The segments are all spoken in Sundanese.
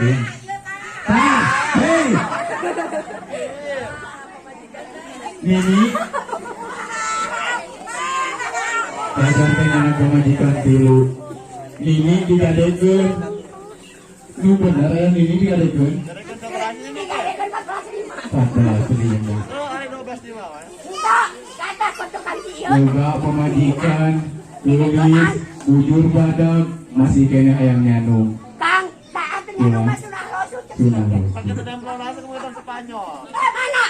Yakin. Tah, hei. Nini. Dasar teh anak pamajikan tilu. Nini digadekeun. Nu bener ya Nini digadekeun. 14 lima. Boga pamajikan, tulis, bujur badag, masih kene hayang nyanung. Kang, tak nyanung mah sunah rasul. Sunah rasul. Mana?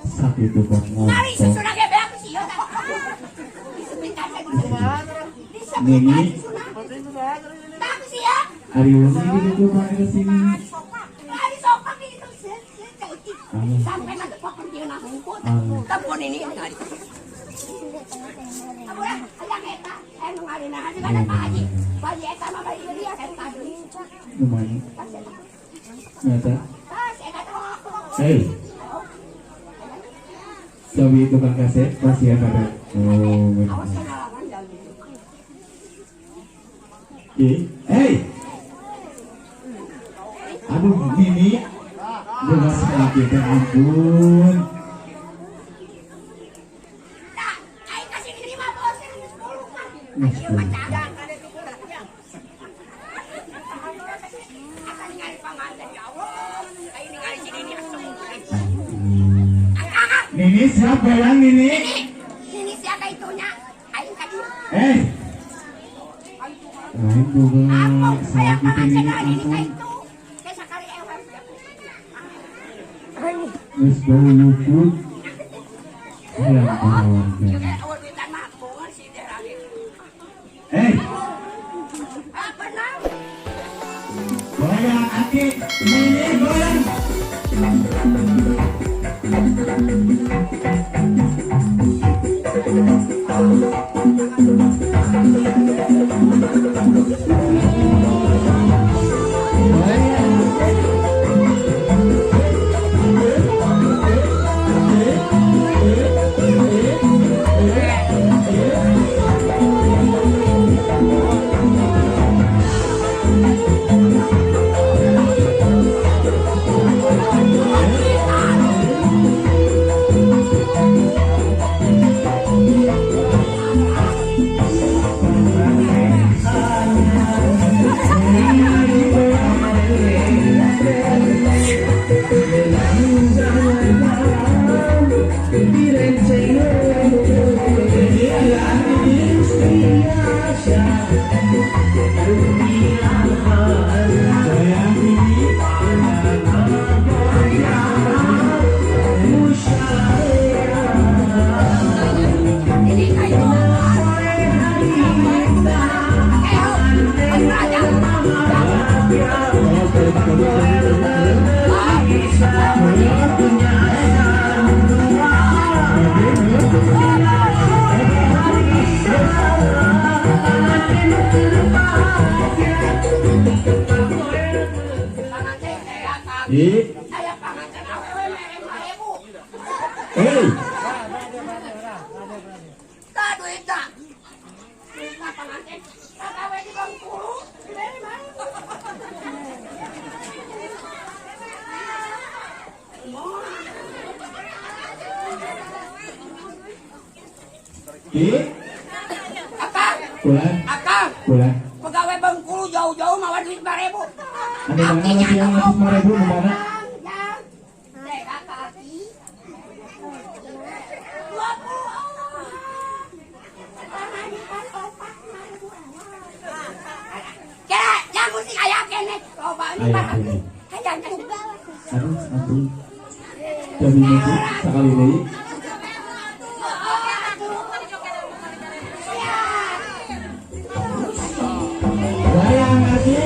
Sakit tukang Nari ngompol. Susunah ge beak sieun. Nini. Tak sia. Ari wong ini tuh pakai sini. Ari sopak itu sampai nanti pokok dia nak hungkut. Telepon ini ngali. Abura, ayang eta, nu ngalina juga ada Pak Haji. Pak Haji eta mah bari dia eta deui. Lumayan. Nyata. Tas eta teh. Hei. Sabi tukang kaset masih ada. Oh, benar. Awas kenalangan jalan. Hey. Aduh, Nini. Boga sakit ya ampun. Nah, aing kasih ini mah bos 10 kan. Mas, Ieu mah cadang Asa ningali panganten ya Allah. Aing ningali si Nini asup. Akang. Nini siap goyang Nini. Nini, Nini siapa itunya? Aing ka dieu. Eh. Lain boga Ampun, hayang sakit panganten Nini lah Nini ka ampun. itu. Kayak sakali ewe. Geus bau luput. Hayang pahlawan. Juga awal duitan mah bunga si derage. Eh, Apa nang? Goyang aki, Nini goyang. Goyang. Nini ada aki Nini. Goyang Nini. Nini ka itu. Eh, raja. Panganten teh Kang. I, Aya panganten awewe mere 5.000. hey, Tah duitna. Duitna panganten. Kakawe di Bengkulu dibere 5.000. I, Akang, pulang, akang, pulang. Pegawai Bengkulu jauh-jauh mawa duit 5.000. Anu mana lagi yang ngasih 5.000 nu mana? Jang, teh kaki. 20 pamajikan opat 5.000. Kira, yang musik aya keneh. Loba ini Aya barang. keneh. Hayang Aduh, ampun. Jadi musik sekali deui. Goyang aki.